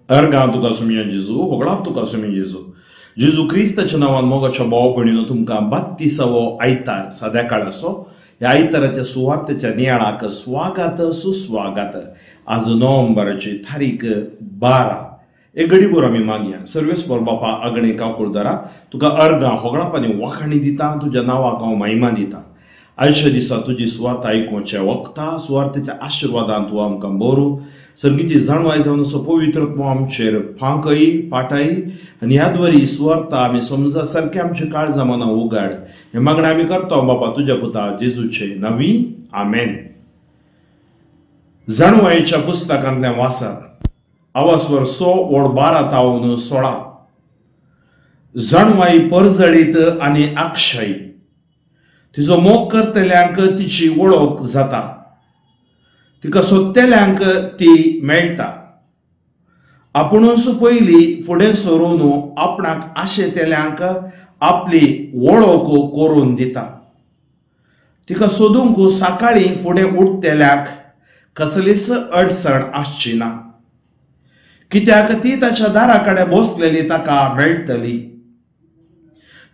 अर्गां तुका सुमया जेजू, होगडाप तुका सुमया जेजू. जेजू क्रिस्ताच्या नांवान मोगाच्या भाव भयणीनो तुमकां 32वो आयतार साद्या काळाचो ह्या आयताराच्या सुवार्तेच्या नियाळाक स्वागत सुस्वागत. आज नोव्हेंबराची तारीख 12. एक घडीभर आमी मागया. सर्वेस्पर बापा अगणे काकुळदारा तुका अर्गां होगडाप आनी वाखाणी दिता, तुज्या नांवाक हांव महिमा दिता. आयच्या दिसा तुजी सुवार्थ आयकुच्या वखता सुवार्थेच्या आशिर्वादान तूं आमकां बरू सर्गीची जाणवाय जावन असो पवित्र आमचेर फांकय पाटाय आनी ह्या द्वारी सुवार्थ आमी समजा सारकें आमचे काळजा मनां उगाड. हें मागणें आमी करता बापा तुज्या पुता जेजूचे नवी. आमेन. जाणवायेच्या पुस्तकांतल्या वाचत आवासवर 100 ओड 12 तावन 16. जाणवाय परजळीत आनी अक्षय, तिजो मोग करतल्यांक तिची वळख जाता, तिका सोदतल्यांक ती मेळटा. आपुणूच पयलीं फुडें सरून आपणाक आशेतल्यांक आपली वळख करून दिता. तिका सोदूंक सकाळीं फुडें उठतल्याक कसलीच अडचण आसची ना, कित्याक ती ताच्या दारा कडेन बसलेली ताका मेळटली.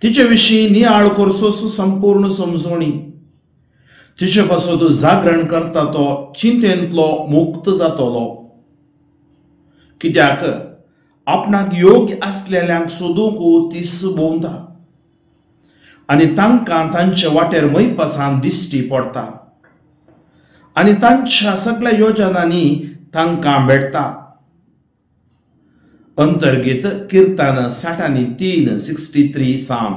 तिचे विशीं नियाळ करचोच संपूर्ण समजोणी, तिचे पासून जागरण करता तो चिंतेंतलो मुक्त जातलो, कित्याक आपणाक योग्य आसलेल्यांक सोदूंक तीस भोंवता आनी तांकां तांचे वाटेर मैपासान दिश्टी पडटा आनी तांच्या सगळ्या योजनांनी तांकां भेटता. अंतर्गीत कीर्तन 63 63 साम.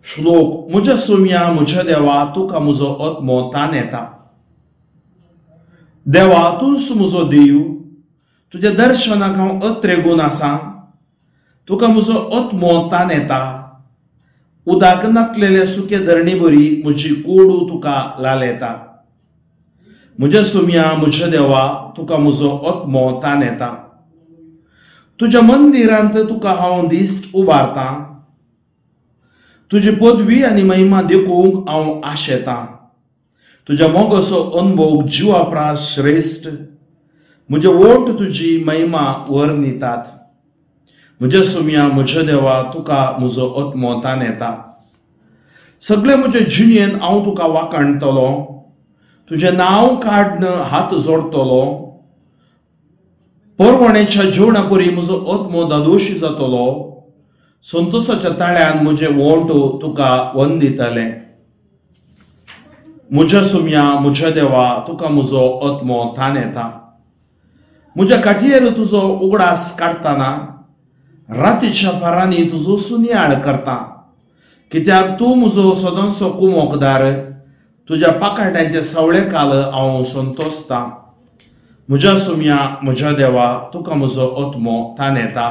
श्लोक. म्हज्या सोम्या म्हज्या देवा तुका म्हजो आत्मो तान येता. देवा तूंच म्हजो देव, तुज्या दर्शनाक हांव अत्रेगून आसा. तुका म्हजो आत्मो तान येता. उदक नातलेले सुके धरणी बरी म्हजी कोडू तुका लाल येता. म्हज्या सोम्या म्हज्या देवा तुका म्हजो आत्मो तान येता. तुज्या मंदिरांत तुका हांव दिश्ट उबारतां, तुजी पदवी आनी महिमा देखूंक हांव आशेतां. तुज्या मोगाचो अनुभव जिवा प्रास श्रेश्ठ, म्हजे ओंठ तुजी महिमा वर्णितात. म्हज्या सुम्या म्हज्या देवा तुका म्हजो आत्मो तान येता. सगळे म्हजे जिणेन हांव तुका वाखाणटलो, तुजें नांव काडन हात जोडटलो. परवणेच्या जेवणा परी म्हजो आत्मो दादोशी जातलो, संतोषाच्या ताळ्यान म्हजे ओंठ तुका वंदितले. म्हज्या सुम्या म्हज्या देवा तुका म्हजो आत्मो तान येता. म्हज्या काठयेर तुजो उगडास काडटना रातीच्या पारांनी तुजो सुनियाळ करता, कित्याक तूं म्हजो सदांचो कुमोकदार. तुज्या पाकाट्यांचे सवळे काल हांव संतोषता. म्हज्या सुम्या म्हज्या देवा तुका म्हजो आत्मो तान येता.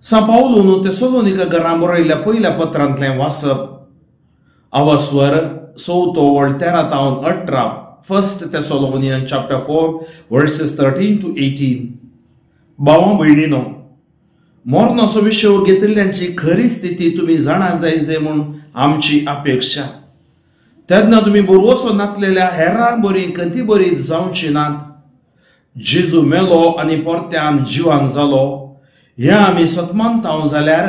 सां पावलून तेसलोनिका घरां बरयल्ल्या पयल्या पत्रांतलें वाचप. आवासवर 4 वळ 13 तावन 18. 1 Thessalonians chapter 4 verses 13 to 18. भावां भयणीनो, मरणाचो विशय घेतिल्ल्यांची खरी स्थिती तुमी जाणा जायजे म्हूण आमची अपेक्षा. तेन्ना तुमी बरवसो नातलेल्या हेरां बरी कधी बरी जावची नात. जेजू मेलो आनी परत्यान जिवान जालो हें आमी सतमानताव जाल्यार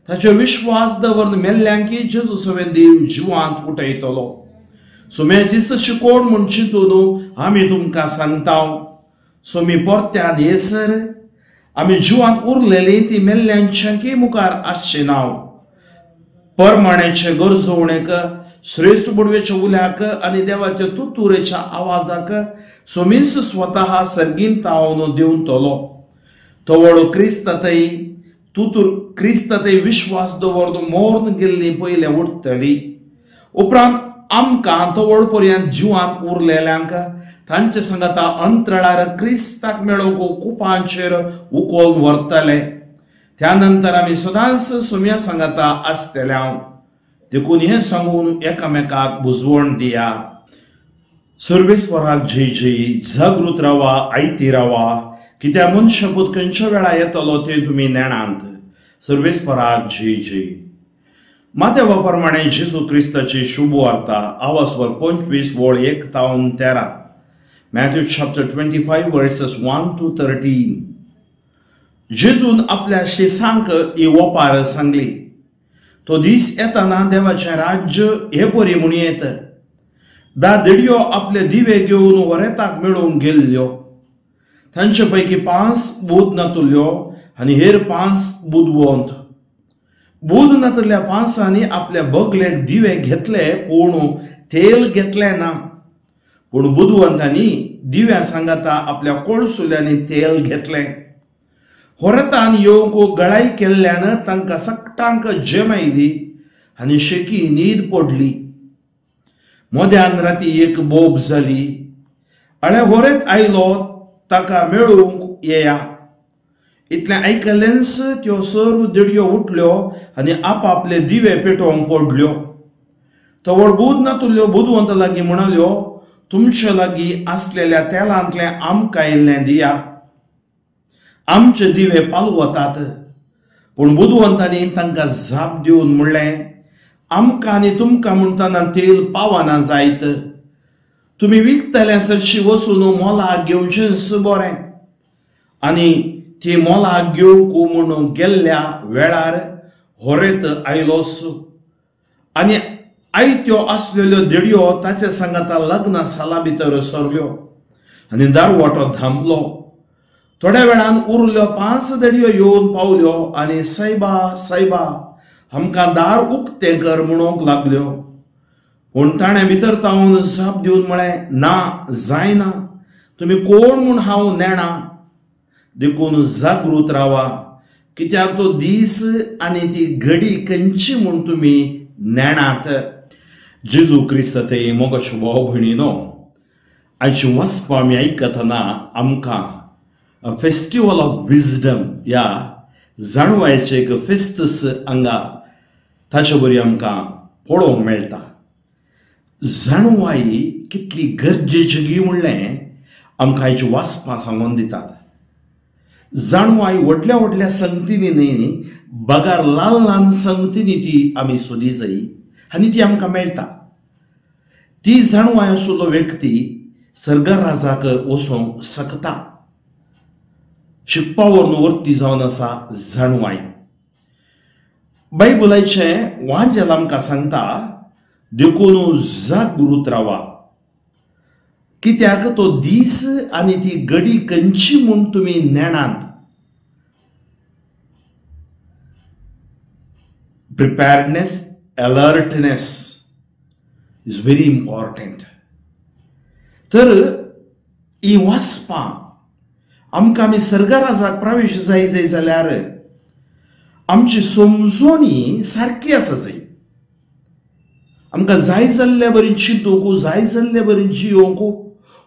ताचो विश्वास दवरून मेल्ल्यांकी जेजू सवें देव जिवांत उठयतलो. सुम्याची शिकोण म्हूण चिंतून आमी तुमकां सांगता, सोमी परत्यान येसर आमी जिवांत उरलेली ती मेल्ल्यांच्याकी मुखार आसची ना. परमाण्याचे गरजवणेक, श्रेश्ठ बुडवेच्या उल्याक आनी देवाच्या तुतुरेच्या आवाजाक सोमीच स्वतः सर्गीन तावन दिवतलो. तवळ क्रिस्तातय तुतूर क्रिस्तातय विश्वास दवरून मोर्न गेल्ली पयलें उठतली. उपरांत आमकां तवळ पर्यंत जिवांत उरलेल्यांक तांचे सांगाता अंतराळार क्रिस्ताक मेळोवंक कुपांचेर उकोल व्हरतले. त्या नंतर आमी सदांच सोम्या सांगाता आसतले. हांव देखून हें सांगून एकामेकाक बुजवण दिया. सर्वेस्वराक जय जय. जागृत रावा, आयती रावा, कित्याक मनशापूत खंयच्या वेळा येतलो तें तुमी नेणांत. सर्वेस्वराक जय जय. मातेवा प्रमाणे जेजू क्रिस्ताची शुभ वार्ता आवासवर 25 वळ 1 तावन 13. Matthew chapter 25 verses 1 to 13. जेजून आपल्या शिसांक ही ओपार सांगली. तो दीस येताना देवाचें राज्य हे परी म्हूण येत. 10 देडयो आपले दिवे घेवन होरेताक मेळोवंक गेल्ल्यो. तांचे पैकी 5 बूद नातुल्यो आनी हेर 5 बुदवंत. बूद नातल्या 5 आपल्या बगलेक दिवे घेतले पूण तेल घेतले ना. पूण बुदवंतांनी दिव्या सांगाता आपल्या कोळसुल्यांनी तेल घेतलें. होरेतान येवंक गळाई केल्ल्यान तांकां सगटांक जेम आयली आनी शेकी न्हीद पडली. मध्यान राती एक बोब जाली. अळे होरेत आयलो ताका मेळूंक येया. इतलें आयकलेंच त्यो सर्व देडयो उठल्यो आनी आपापले दिवे पेटोवंक पडल्यो. तवळ बूद नातुल्यो बुदवंत लागीं म्हणाल्यो, तुमचे लागीं आसलेल्या तेलांतलें आमकां इल्लें दिया, आमचे दिवे पालवतात. पूण बुदवंतांनी तांकां जाप दिवन म्हणलें, आमकां आनी तुमकां म्हणटना तेल पावना जायत. तुमी विकतले सरशी वचून मोलाक घेवचेंच बरें. आनी ती मोलाक घेवंक म्हणून गेल्ल्या वेळार होरेत आयलोच आनी आयत्यो आसलेल्यो देडयो ताचे सांगाता लग्न साला भितर सरल्यो आनी दारवाटो धांपलो. थोड्या वेळान उरल्यो 5 देडयो येवन पावल्यो आनी सायबा सायबा आमकां दार उक्तें कर म्हणूंक लागल्यो. पूण ताणें भितर तावन जाप दिवन म्हळें, ना जायना, तुमी कोण म्हूण हांव नेणा. देखून जागृत रावा, कित्याक तो दीस आनी ती घडी खंयची म्हूण तुमी नेणात. जेजू क्रिस्त ते मोगाचे भाव भयणीनो, आयची वाचपा आमी आयकतना आमकां फेस्टिवल ऑफ विजडम ह्या जाणवायचें एक फेस्तस हांगा ताचे बरी आमकां पळोवंक मेळटा. जाणवाय कितली गरजेची गी म्हणलें आमकां आयची वाचपां सांगून दितात. जाणवाय व्हडल्या व्हडल्या संगतींनी न्ही, बगार ल्हान ल्हान संगतींनी ती आमी सोदी जाय आनी ती आमकां मेळटा. ती जाणवाय आशिल्लो व्यक्ती सर्गार राजाक वचोंक शकता. शिकपा वरून वर्ती जावन आसा जाणवाय. बायबलाचें वांजेल आमकां सांगता, देखून जागृत रावा, कित्याक तो दीस आनी ती घडी खंयची म्हूण तुमी नेणात. Preparedness, alertness is very important. तर ही वाचपां आमकां आमी सर्गराजाक प्रवेश जाय जाय जाल्यार आमची समजोणी सारकी आसा जाय. आमकां जाय जाल्ल्या बरी चिंतूंक, जाय जाल्ल्या बरी जियोवंक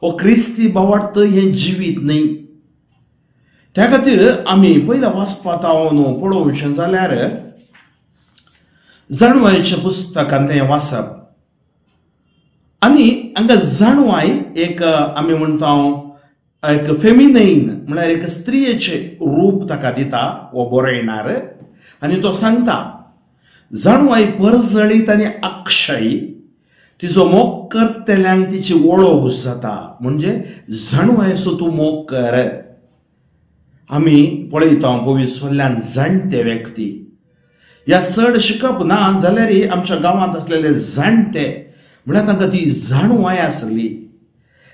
हो क्रिस्ती बावार्थ हें जिवीत न्ही. त्या खातीर आमी पयल्या वाचपांत हांव पळोवचें जाल्यार जाणवायच्या पुस्तकांत हें वाचप आनी हांगा जाणवाय एक आमी म्हणटा एक फेमिनायन म्हळ्यार एक स्त्रियेचें रूप ताका दिता हो बरयणार. आनी तो सांगता, जाणवाय परजळीत आनी अक्षय, तिचो मोग करतल्यांक तिची वळख जाता. म्हणजे जाणवायचो तूं मोग कर. आमी पळयता पवित्र सोल्ल्यान जाणटे व्यक्ती ह्या चड शिकप ना जाल्यार आमच्या गांवांत आसलेले जाणटे म्हळ्यार तांकां ती जाणवाय आसली.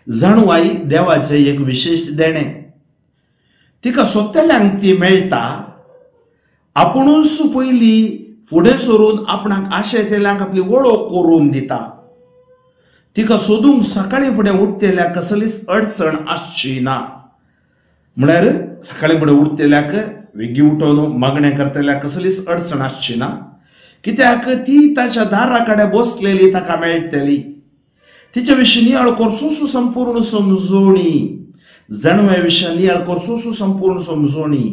जाणवाय देवाचें एक विशेश देणें, तिका सोदतल्यांक ती मेळटा. आपुणूच पयलीं फुडें सरून आपणाक आशेतल्यांक आपली वळख करून दिता. तिका सोदूंक सकाळीं फुडें उठतल्याक कसलीच अडचण आसची ना. म्हळ्यार सकाळीं फुडें उठतल्याक वेगीं उठोवन मागणें करतल्याक कसलीच अडचण आसची ना, कित्याक ती ताच्या दारा कडेन बसलेली ताका मेळटली. तिच्या विशीं नियाळ करचोसो संपूर्ण समजोणी, जाणवाय विशीं नियाळ करचोसो संपूर्ण समजोणी.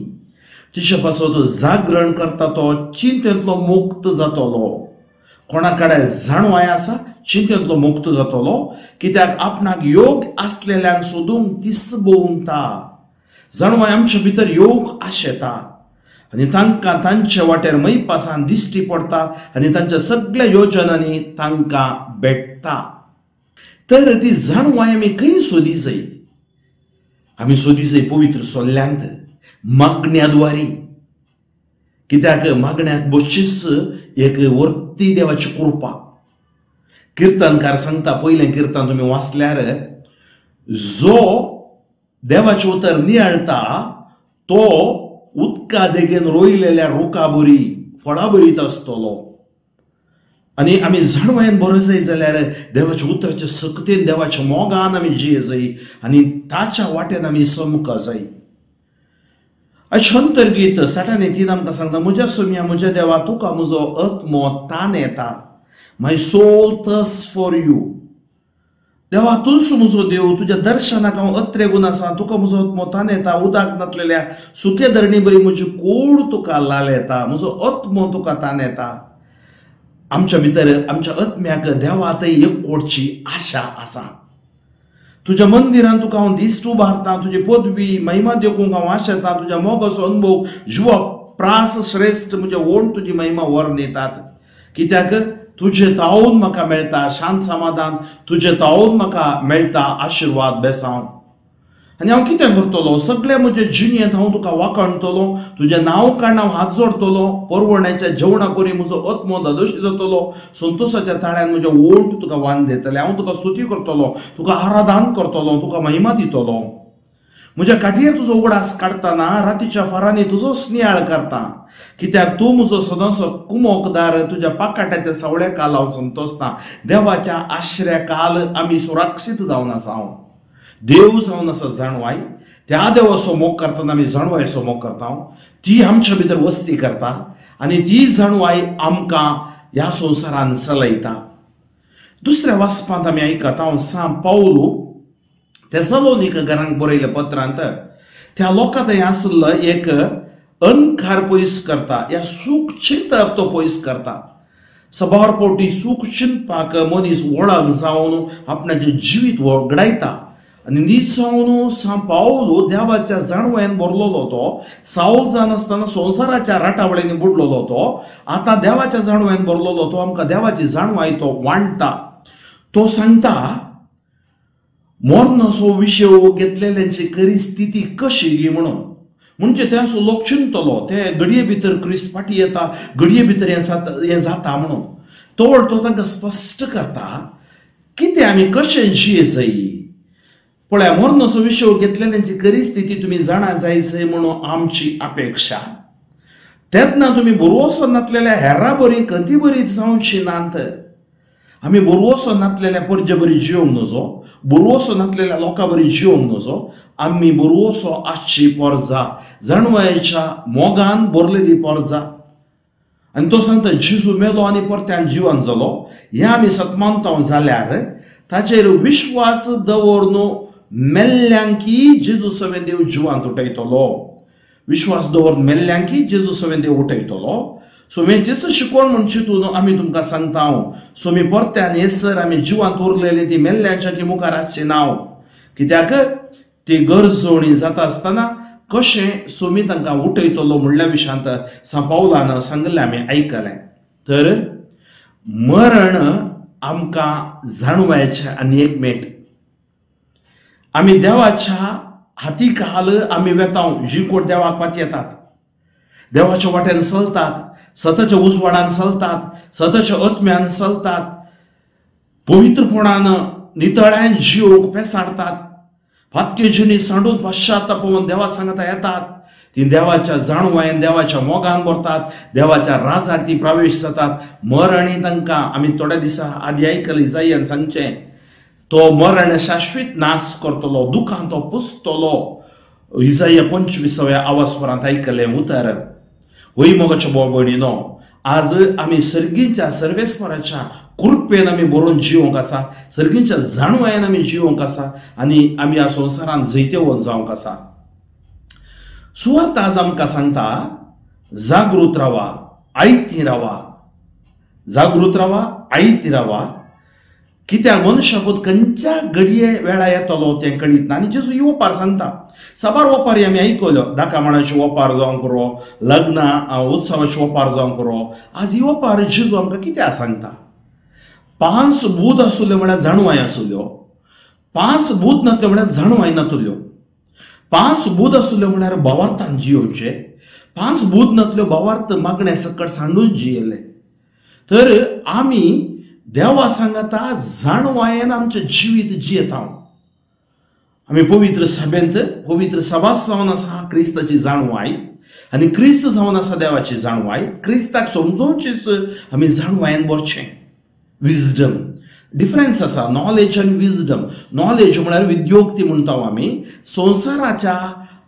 तिचे पासत जागरण करता तो चिंतेंतलो मुक्त जातलो. कोणा कडेन जाणवाय आसा चिंतेंतलो मुक्त जातलो, कित्याक आपणाक योग आसलेल्यांक सोदूंक तीस भोंवता. जाणवाय आमचे भितर योग आशेता आनी तांकां तांचे वाटेर मैपासान दिश्टी पडटा आनी तांच्या सगळ्या योजनांनी तांकां भेटता. तर ती जाणवाय आमी खंय सोदी जाय? आमी सोदी जाय पवित्र सोल्ल्यांत, मागण्या द्वारी. कित्याक मागण्याक बशीच एक वर्ती देवाची कृपा. किर्तनकार सांगता, पयलें किर्तन तुमी वाचल्यार, जो देवाचें उतर नियाळटा तो उदका देगेन रोयलेल्या रुखा बरी फळां बरीत आसतलो. आनी आमी जाणवायेन बरो जाय जाल्यार देवाच्या उतराच्या सक्तेन, देवाच्या मोगान आमी जिये जाय आनी ताच्या वाटेन आमी समका जाय. अशें अंतर्गीत 60 3 आमकां सांगता, म्हज्या सोम्या म्हज्या देवा तुका म्हजो आत्मो तान येता. My soul thirsts for you. देवा तूंच म्हजो देव, तुज्या दर्शनाक हांव अत्रेगून आसा. तुका म्हजो आत्मो तान येता. उदक नातलेल्या सुके धरणी बरी म्हजी कोड तुका लाल येता. म्हजो आत्मो तुका तान येता. आमच्या भितर आमच्या आत्म्याक देवा थंय एकवटची आशा आसा. तुज्या मंदिरान तुका हांव दिश्ट उबारता. तुजी पदवी महिमा देखूंक हांव आशेता. तुज्या मोगाचो अनुभव जिवा प्रास श्रेश्ठ म्हजे ओंठ तुजी महिमा व्हरून येतात. कित्याक तुजे तावून म्हाका मेळटा शांत समाधान, तुजे तावून म्हाका मेळटा आशिर्वाद बेसांव. आनी हांव कितें करतलो? सगळे म्हजे जिणेंत हांव तुका वाखाणटलो, तुजें नांव काडून हांव हात जोडटलो. परवण्याच्या जेवणा परी म्हजो आत्मो धादोशी जातलो. संतोशाच्या ताळ्यान म्हजे ओंठ तुका वान दितले. हांव तुका स्तुती करतलो, तुका आराधन करतलो, तुका महिमा दितलो. म्हज्या काठयेर तुजो उगडास काडटना रातीच्या फारांनी तुजो स्नियाळ करता. कित्याक तूं म्हजो सदांचो कुमोकदार, तुज्या पाकाट्याच्या सावळ्या काल हांव संतोसता. देवाच्या आश्र्या काल आमी सुरक्षीत जावन आसा. हांव देव जावन आसा जाणवाय. त्या देवाचो मोग करतना आमी जाणवायचो मोग करता. ती आमच्या भितर वस्ती करता आनी ती जाणवाय आमकां ह्या संवसारान चलयता. दुसऱ्या वाचपांत आमी आयकता, हांव सांत पावलू तेसलोनिक घरांक बरयल्या पत्रांत त्या लोकां थंय आसलो एक अणकार पयस करता, ह्या सूख चिंतप तो पयस करता. सबार पोटी सूख चिंतपाक मनीस वळख जावन आपणाचें जिवीत वगडायता. आनी निजावन सांत पावलू देवाच्या जाणवयान भरलेलो तो सावल जानासतना संवसाराच्या राटावळींनी बुडलेलो तो आतां देवाच्या जाणवयान भरलेलो तो आमकां देवाची जाणवाय तो वांट्टा. तो सांगता मरणाचो विशय घेतलेल्यांची खरी स्थिती कशी गी म्हणून. म्हणजे ते असो लोक चिंतलो ते घडये भितर क्रिस्त फाटी येता, घडये भितर हें जाता म्हणून. तो तांकां स्पश्ट करता कितें आमी कशें जिये जाय. पळया, मरणाचो विशय घेतलेल्यांची खरी स्थिती तुमी जाणा जायचे म्हणून आमची अपेक्षा. तेन्ना तुमी बरोवसो नातलेल्या हेरा बरी कंती बरी जावची नात. आमी बरोवसो नातलेल्या परजे बरी जिवंक नजो, बरोवसो नातलेल्या लोकां बरी जिवंक नजो. आमी बरोवसो आसची पोरजा, जाणवायच्या मोगान भरलेली पोरजा. आनी तो सांगता जेजू मेलो आनी परत्यान जिवन जालो हें आमी सतमानता जाल्यार ताचेर विश्वास दवरून मेल्ल्यांकी जेजू सवें देव जिवांत उठयतलो. विश्वास दवरून मेल्ल्यांकी जेजू सवें देव उठयतलो. सो हें शिकवण म्हूण चिंतून आमी तुमकां सांगता हांव, सो मी परत्यान येसर आमी जिवांत उरलेली ती मेल्ल्यांच्या की मुखार आसची नांव. कित्याक ती गरजोणी जाता आसतना कशें सोमी तांकां उठयतलो म्हणल्या विशयांत सांत पावलान सांगिल्लें आमी आयकलें. तर मरण आमकां जाणवायचें आनी एक मेट. आमी देवाच्या हाती काल आमी वेता, जी कोण देवाक पातयेतात, देवाच्या वाटेन चलतात, सताच्या उजवाडान चलतात, सताच्या आत्म्यान चलतात, पवित्रपणान नितळ्यान जिवोक पेसाडतात, फातके जिणी सांडून पश्चाताप देवा सांगता येतात, ती देवाच्या जाणवायेन देवाच्या मोगान भरतात, देवाच्या राजाक ती प्रवेश जातात. मरणी तांकां आमी थोड्या दिसा आदी आयकली जायन सांगचें, तो मरण शाश्वीत नाश करतलो, दुखान तो पुसतलो. इजाया 25व्या आवाजवरांत आयकलें उतर. होय मोगाच्या भाव भयणीनो, आज आमी सर्गीच्या सर्वेस्पराच्या कृपेन आमी बरोवन जिवंक आसा, सर्गीच्या जाणवायेन आमी जिवंक आसा आनी आमी ह्या संवसारान जैतेवंत जावंक आसा. सुवार्थ आज आमकां सांगता, जागृत रावा, आयती रावा, जागृत रावा, आयती रावा. कित्याक मनशापूत खंयच्या घडये वेळा येतलो तें कळीत ना. आनी जेजू ही ओपार सांगता, साबार ओपारी आमी आयकल्यो, दाकामाणाची ओपार जावंक पुरो, लग्नां उत्सवाची ओपार जावंक पुरो. आज ही ओपार जेजू आमकां कित्याक सांगता? 5 बूद आसुल्यो म्हळ्यार जाणवाय आसुल्यो, पांच बूद नातल्यो म्हळ्यार जाणवाय नातल्यो. पांच बूद आसल्यो म्हळ्यार भावार्थान जियोवचे. पांच बूद नातल्यो भावार्थ मागणे सकट सांडून जियेले. तर आमी देवा सांगाता जाणवायेन आमचें जिवीत जियेता. आमी पवित्र सभेंत पवित्र सभा जावन आसा क्रिस्ताची जाणवाय आनी क्रिस्त जावन आसा देवाची जाणवाय. क्रिस्ताक समजोवचीच आमी जाणवायेन भरचें. विजडम डिफरन्स आसा नॉलेज आनी विजडम. नॉलेज म्हळ्यार विद्योक्ती म्हणटा आमी. संवसाराच्या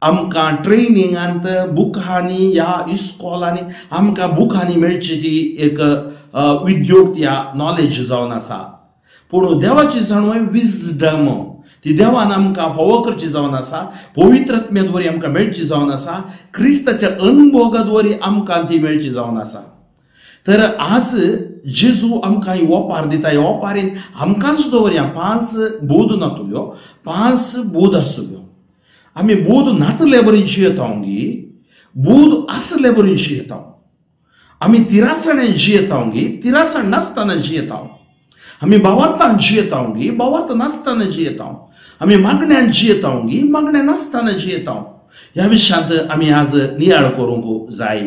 आमकां ट्रेनिंगांत बुकांनी ह्या इस्कॉलांनी आमकां बुकांनी मेळची ती एक विद्योक्ती ह्या नॉलेज जावन आसा. पूण देवाची जाणवाय विजडम ती देवान आमकां फावो करची जावन आसा. पवित्रत्म्या आमकां मेळची जावन आसा. क्रिस्ताच्या अनुभोगा आमकां ती मेळची जावन आसा. तर आज जेजू आमकां ही ओपार दिता. ह्या ओपारीन आमकांच दवरया. पांच बोध नातल्यो, पांच बोध आसल्यो. आमी बोध नातले बरी जियेता गी, बोध आसले बरी जियेता. आमी तिरासणे जियेता गी, तिरासण नासतना जियेता. आमी भावार्थान जियेता गी, भावार्थ नासतना जियेता. आमी मागण्यान जियेता गी, मागण्या नासतना जियेता. ह्या विशयांत आमी आज नियाळ करूंक जाय.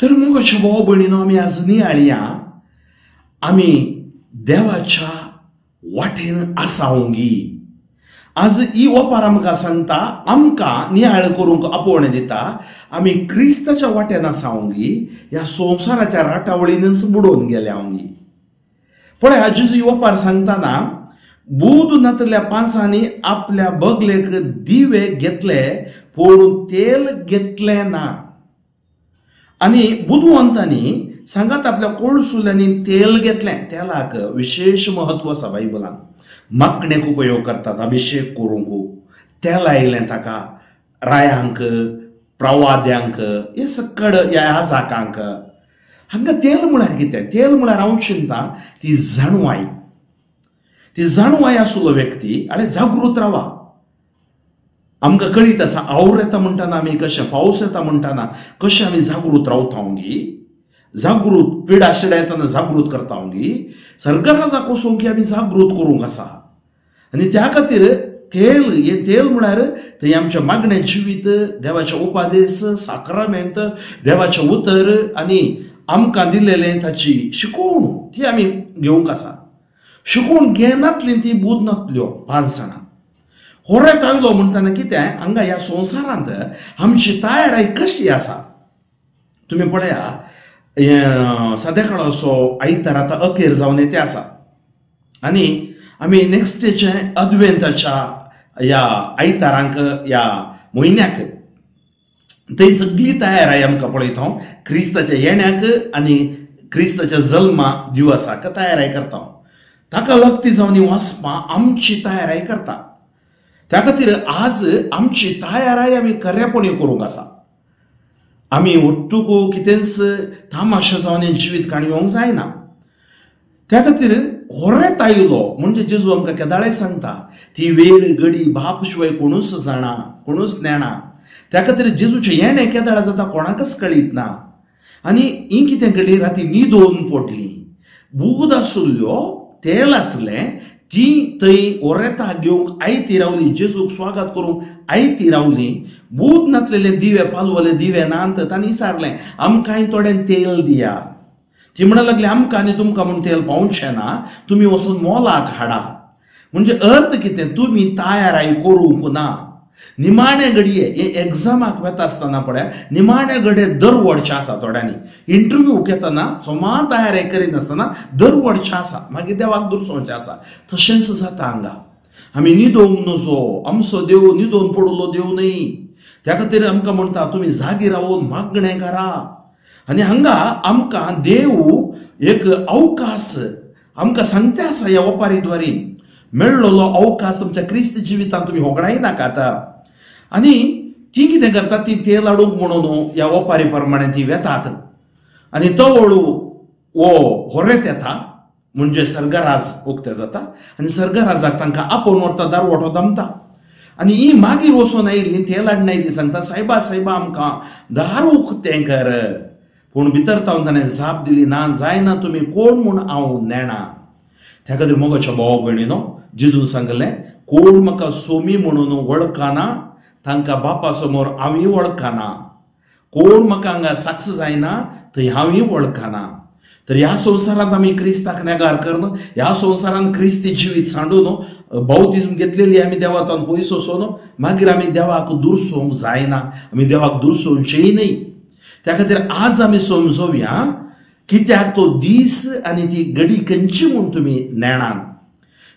तर मोगाच्या भाव भयणीनो, आमी आज नियाळया आमी देवाच्या वाटेन आसावंगी. आज ही ओपार आमकां सांगता, आमकां नियाळ करूंक आपोवणें दिता. आमी क्रिस्ताच्या वाटेन आसावंगी, ह्या संवसाराच्या राटावळीनच बुडोवन गेल्यावंगी. पळय जेजू ही ओपार सांगतना बूद नातल्या पांचांनी आपल्या बगलेक दिवे घेतले पूण तेल घेतलें ना. आनी बुदवंतांनी सांगात आपल्या कोळसुल्यांनी तेल घेतलें. तेलाक विशेश महत्व आसा बायबलान. मागणेक उपयोग करतात, अभिशेक करूंक तेल आयलें ताका, रायांक, प्रवाद्यांक, हे सकड ह्या याजाकांक. हांगा तेल म्हळ्यार कितें? तेल म्हळ्यार हांव चिंता ती जाणवाय. ती जाणवाय आसलो व्यक्ती आनी जागृत रावा. आमकां कळीत आसा our येता म्हणटाना आमी कशें, पावस येता म्हणटाना कशें आमी जागृत रावता गी, जागृत पिडा शिडा येतना जागृत करता गी, सरकाराचा कोसोवंक की आमी जागृत करूंक आसा. आनी त्या खातीर तेल, हें तेल म्हळ्यार थंय आमच्या मागणें जिवीत, देवाचें उपादेस, साक्रामेंत, देवाचें उतर आनी आमकां दिलेलें ताची शिकोवण ती आमी घेवंक आसा. शिकोवण घेनातली ती बूद नातल्यो पांच जाणां. होरेत आयलो म्हणटना कितें, हांगा ह्या संवसारांत आमची तयाराय कशी आसा तुमी पळया. सद्या काळाचो आयतार आतां अखेर जावन येते आसा आनी आमी नेक्स्ट डेचे अद्वेंताच्या ह्या आयतारांक ह्या म्हयन्याक थंय सगळी तयाराय आमकां पळयता हांव. क्रिस्ताच्या येण्याक आनी क्रिस्ताच्या जल्मा दिवसाक तयाराय करता. ताका लागती जावन वाचपां आमची तयाराय करता. त्या खातीर आज आमची तयाराय आमी खरेपणी करूंक आसा. आमी ಒಟ್ಟುಗೂ कितेंच तामाशो जावन जिवीत काणी येवंक जायना. त्या खातीर होरेत आयलो म्हणजे जेजू आमकां केदाळें सांगता ती वेळ घडी बाप शिवाय कोणूच जाणा, कोणूच नेणा. त्या खातीर जेजूचें येणें केदाळा जाता कोणाकच कळीत ना. आनी ही कितें घडली, राती न्हिदोवन पडली, बूद आसल्यो, तेल आसलें, ती थंय ओरेता घेवंक आयती रावली, जेजूक स्वागत करूंक आयती रावली. बूद नातलेले दिवे पालवले दिवे नात तांणी विचारलें आमकांय थोडें तेल दिया. ती म्हणूंक लागली आमकां आनी तुमकां म्हूण तेल पावचें ना, तुमी वचून मोलाक हाडा. म्हणजे अर्थ कितें, तुमी तयाराय करूंक ना. निमाणे घडये हे एग्जामाक वता आसतना पळय निमाणे घडये दरवडचें आसा. थोड्यांनी इंटरव्यू घेतना समा तयारी करिनासतना दरवडचें आसा, मागीर देवाक दुरसोवचें आसा. तशेंच जाता हांगा. आमी न्हिदोवंक नजो, आमचो देव न्हिदोवन पडलो देव न्हय. त्या खातीर आमकां म्हणटा तुमी जागी रावून मागणें करा. आनी हांगा आमकां देव एक अवकाश आमकां सांगता आसा ह्या ओपारी द्वारी मेळ्ळलो अवकाश तुमच्या क्रिस्त जिवितांत तुमी होगडायनाकात. आनी ती कितें करतात, ती तेल हाडूंक म्हणून ह्या ओपारी प्रमाणे ती वेतात आनी तवळू हो होरेत येता म्हणजे सर्गराज उक्ते जाता आनी सर्गराजाक तांकां आपोवन व्हरता, दारवटो दमता. आनी ही मागीर वचून आयली तेल हाडून आयली, सांगता सायबा सायबा आमकां दार उक्तें कर. पूण भितर तावन ताणें जाप दिली ना जायना तुमी कोण म्हूण हांव नेणा. त्या खातीर मोगाच्या भाव भयणीनो जेजून सांगलें कोण म्हाका सोमी म्हणून वळखना तांकां बापा समोर हांवूय वळखना, कोण म्हाका हांगा साक्ष जायना थंय हांवूय वळखना। तर ह्या संवसारांत आमी क्रिस्ताक नेगार करून, ह्या संवसारांत क्रिस्ती जिवीत सांडून बाउतिज्म घेतलेली आमी देवातान पयस वचून मागीर आमी देवाक दुरसोवंक जायना, आमी देवाक दुरसोवचेय न्हय। त्या खातीर आज आमी समजोवया कित्याक तो दीस आनी ती घडी खंयची म्हूण तुमी नेणान।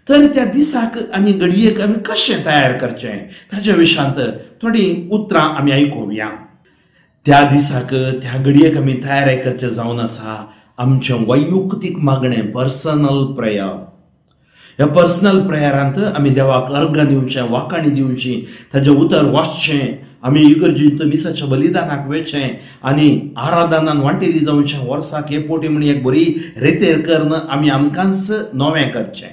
तर त्या दिसाक आनी घडयेक आमी कशें तयार करचें ताच्या विशयांत थोडीं उतरां आमी आयकुया। त्या दिसाक त्या घडयेक आमी तयार करचें जावन आसा आमचें वैयक्तीक मागणें, पर्सनल प्रेयर। ह्या पर्सनल प्रेयरांत आमी देवाक अर्गां दिवचें, वाखाणी दिवची, ताजें उतर वाचचें, आमी इगर्जेंत मिसाच्या बलिदानाक वेचें आनी आराधनान वांटेली जावचें। वर्साक एक पोटी म्हण एक बरी रेतेर करून आमी आमकांच नवें करचें।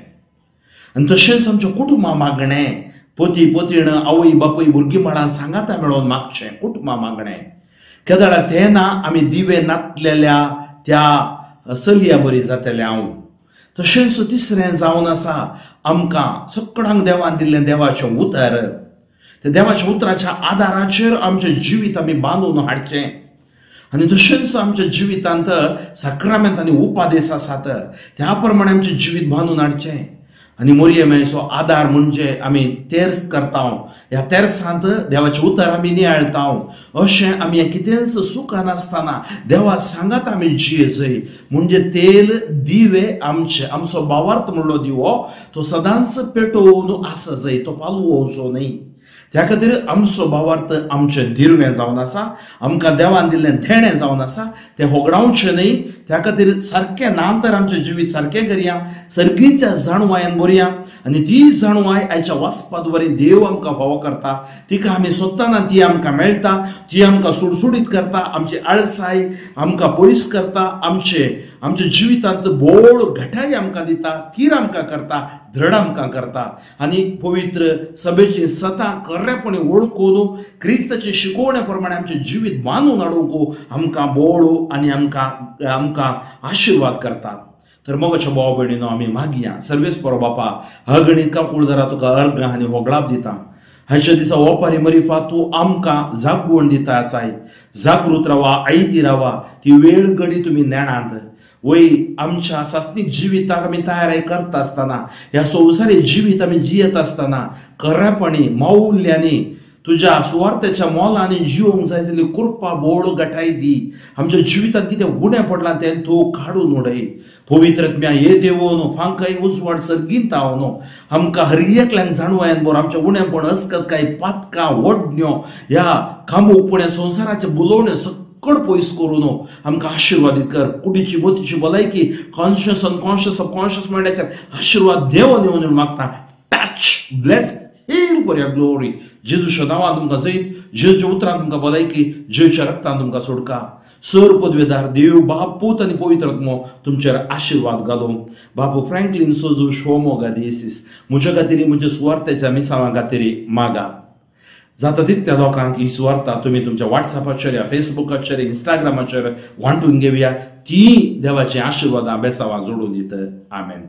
आनी तशेंच आमचें कुटुंबा मागणें, पती पतीण, आवय बापूय, भुरगीं बाळां सांगाता मेळोवन मागचें कुटुंबा मागणें। केदळा तें ना आमी दिवे नातलेल्या त्या चलया बरी जातलें हांव। तशेंच तिसरें जावन आसा आमकां सगळ्यांक देवान दिल्लें देवाचें उतर, त्या देवाच्या उतराच्या आदाराचेर आमचें जिवीत आमी बांदून हाडचें। आनी तशेंच आमच्या जिवितांत साक्रामेंत आनी उपादेस आसात त्या प्रमाणे आमचें जिवीत बांदून हाडचें। आनी मोरयेचो आदार म्हणजे आमी तेर्स करता, ह्या तेर्सांत देवाचें उतर आमी नियाळता। अशें आमी कितेंच सुखान आसतना देवा सांगात आमी जियेजय म्हणजे तेल दिवे आमचे, आमचो भावार्थ म्हणलो दिवो तो सदांच पेटोवन आसा जाय, तो पालोवचो न्हय। त्या खातीर आमचो भावार्थ आमचें दिर्वें जावन आसा, आमकां देवान दिल्लें देणें जावन आसा, तें होगडावचें न्हय। त्या खातीर सारकें ना तर आमचें जिवीत सारकें करया, सर्गीच्या जाणवायेन भरया आनी ती जाणवाय आयच्या वाचपा देव आमकां फावो करता, तिका आमी सोदतना ती आमकां मेळटा, ती आमकां सुडसुडीत करता, आमची आळसाय आमकां पयस करता, आमचे आमच्या जिवितांत बोळ घटाय आमकां दिता, थीर आमकां करता, दृढ आमकां करता। आनी पवित्र सभेची सतां खरेपणी वळखून क्रिस्ताचे शिकोवणे प्रमाणे आमचें जिवीत बांदून हाडूंक आमकां बोळ आनी आमकां आमकां आशिर्वाद करता। तर मोगाच्या भाव भयणीनो आमी मागया सर्वेस्पर बापा अगणीत काकुळदरा तुका अर्गां आनी होगळाप दिता। हाच्या दिसा ओपारी मरिफा तूं आमकां जागवण दिता आसाय, जागृत रावा, आयती रावा, ती वेळ घडी तुमी नेणांत वय आमच्या सासनीक जिविताक आमी तयारी करता आसतना, ह्या संवसारी जिवीत आमी जियेत आसतना खरेपणी मौल्यांनी तुज्या सुवार्थाच्या मोलांनी जिवंक जाय जाल्यार कृपा बोळ गटाय दी। आमच्या जिवितांत कितें उणें पडलां तें तूं काडून उडय। पवित्र आत्म्या ये देवोन फांकाय उजवाड सर्गींत न्हू आमकां हर एकल्यांक जाणवायन बरो आमच्या उणेपण अस्कत काय पातकां ओडण्यो ह्या कामूकपण्या संवसाराचें बुलोवणें सगळं पयस करून आमकां आशिर्वादीत कर। कुडीची मतीची भलायकी कॉन्शियस अनकॉन्शियस सबकॉन्शियस मायंडाचेर आशिर्वाद देवन येवन मागता। Touch bless heal for your glory. जेजूच्या नांवान तुमकां जैत, जेजूच्या उतरान तुमकां भलायकी, जेजूच्या रक्तान तुमकां सोडका। सर पदवेदार देव बाप पूत आनी पवित्र आत्मो तुमचेर आशिर्वाद घालूं। बापू फ्रँकलीन सोजू शोमोगा दिसीस म्हज्या खातीर म्हज्या सुवार्थाच्या मिसांवा खातीर मागा। जाता तितल्या लोकांक ही सुवार्ता तुमी तुमच्या वॉट्सॅपाचेर या फेसबुकाचेर इंस्टाग्रामाचेर वांटून घेवया, ती देवाची आशिर्वादां बेसावां जोडून दित। आमेन।